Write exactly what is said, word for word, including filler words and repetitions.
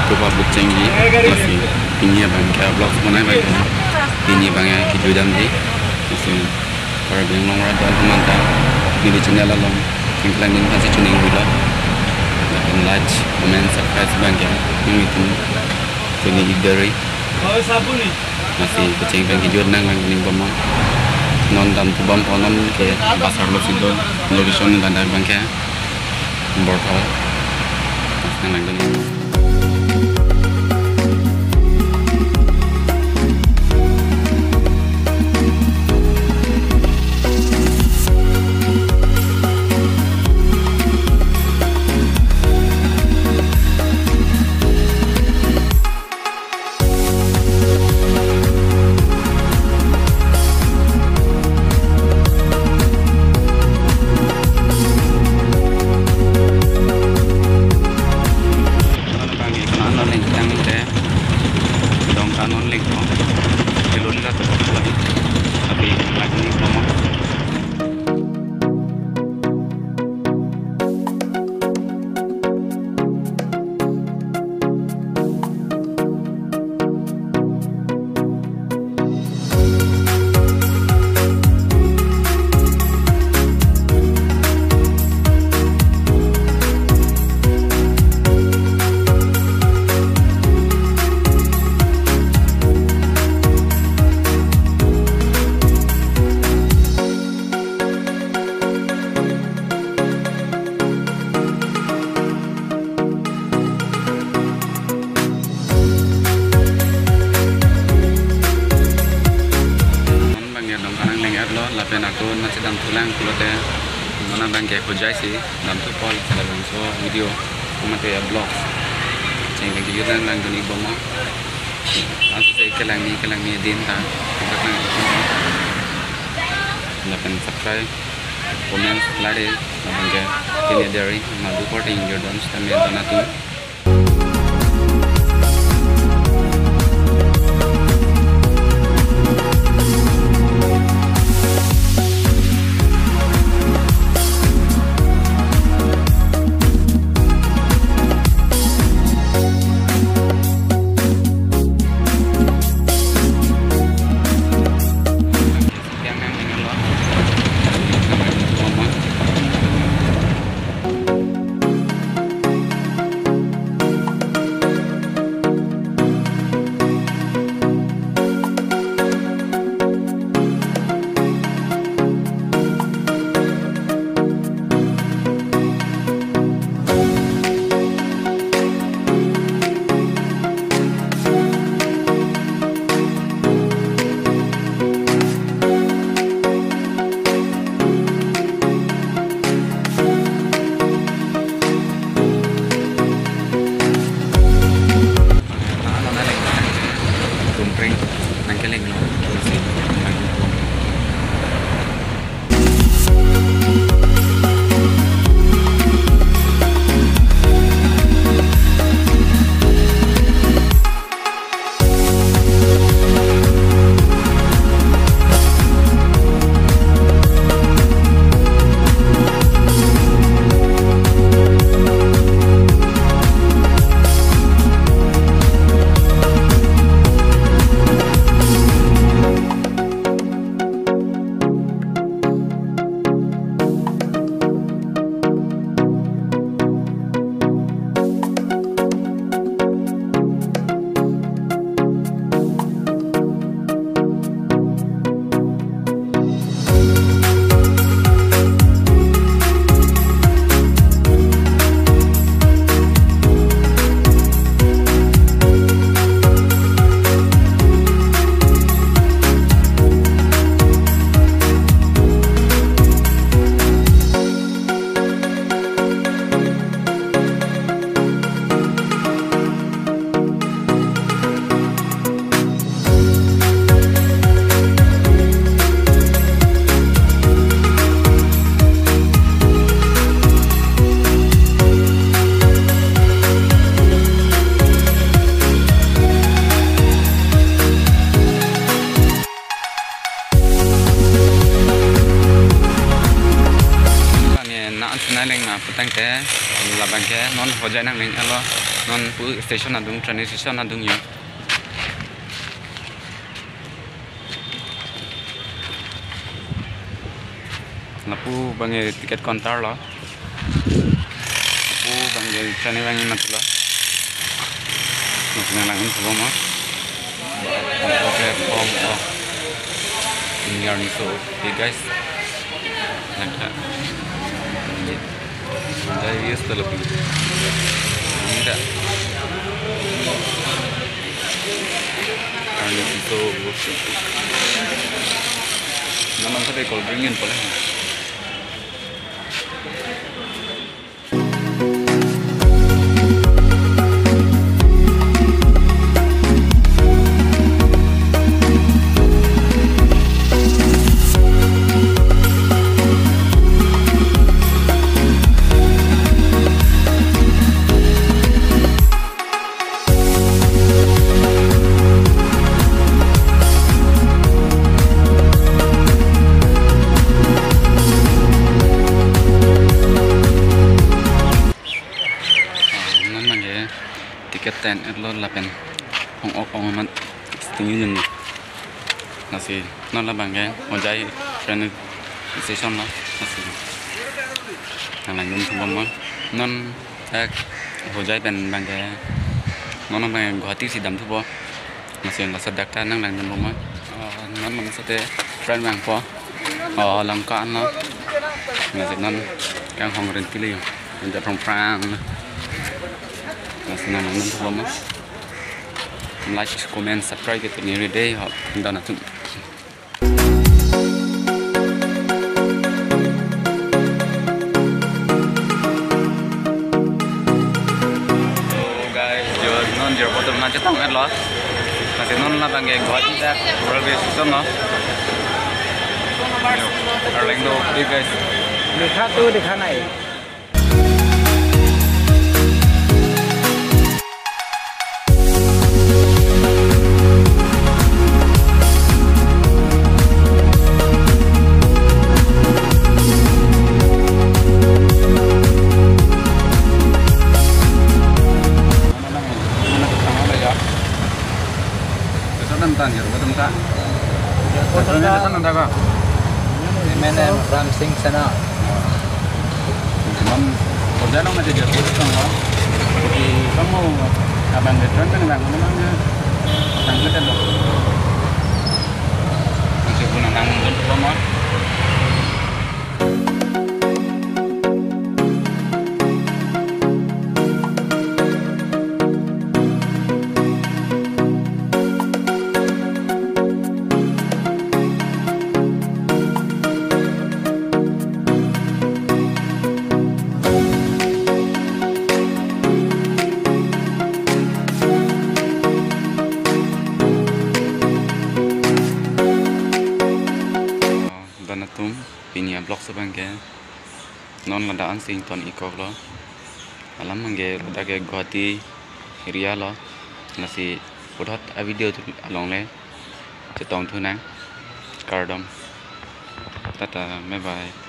Kupa buk chengji, lasi pini abang ke vlogs bonai abang ke, pini abang ke kejut damji, lasi Karbi Anglong arat atum anta neli channel along chingklang din phansi chuning video, lapen like, comment, subscribe abang ke nanglitum chini idari. Lasi kecheng abang kejut nang lang ning bom. Non damthu bompo, non ke bazar lo si do, location anta abang ke Borthol. Nang lang ning. Dongka non lengpo. Kelun la to lagi. Tapi lagi ni mama. Non abang ke Dongka nang leng-et lo, lapen ako nangchedamthu lang pulote, non abang ke hojai si damthu pol, labangso video, mate vlogs chengkejut nang lang dun-ik bom. Laso si kelangni kelangni din ta, lapen subscribe, comment, like, lapen ke pini adari madu korte ingjir don sitame don atum. Tumpreng nangkeleng lo. Ani na an sinai leng na putang te labang ke non hojai nang ning alo. Non pu station adung, train station adung yo. Lapu abangke ticket counter lo. Lapu abangke train abang imat lo. Nang langdun thupo ma. Lapu platform, oh. Ini arni so, okay guys. Nangka. Ini. Jai views to lapu. Ini ta. Arni so. Naman sa cold drink yun pala. Ah, non abangke ticket ta en-et lo lapen hong ok ong amat sitting yun ni. Lasi non labangke Hojai train station lo. Lasi nang langdun thupo ma. Non ek Hojai pen abangke, non abangke Guwahati si dam thupo. Lasi laso adak ta nang langdunpo ma. Ah, non non sate train vangpo. Oh, Lanka an lo. Lasi non kanghong rin pili yo. Jat rong prang lo. Lasi nang langdun thupo ma. Like, comment, subscribe ke tini ri dei ho. Dona tum. So guys, jo non jirpo atum nangchetong-et lo. Lasi non labangke Guwahati dak railway station lo. Yo, arleng do, okay guys. Dekha to dekha nahi. Kesan tan ya, kesan tan. Kesan tan ka? Mene Ram Singh Sana. Mam, kerja nang aja jadi orang lah. Di kamu abang kesan tan bang, mana mana? Tangkut lo. Masih pun nang pun semua. Dona tum, pini a-vlog abangke non ladak ansi ington-ik koklo. Alam abangke ladak ke Guwahati area lo. Lasi puthot a-video along le chetong thu nang. Kardom. Tata, bye bye.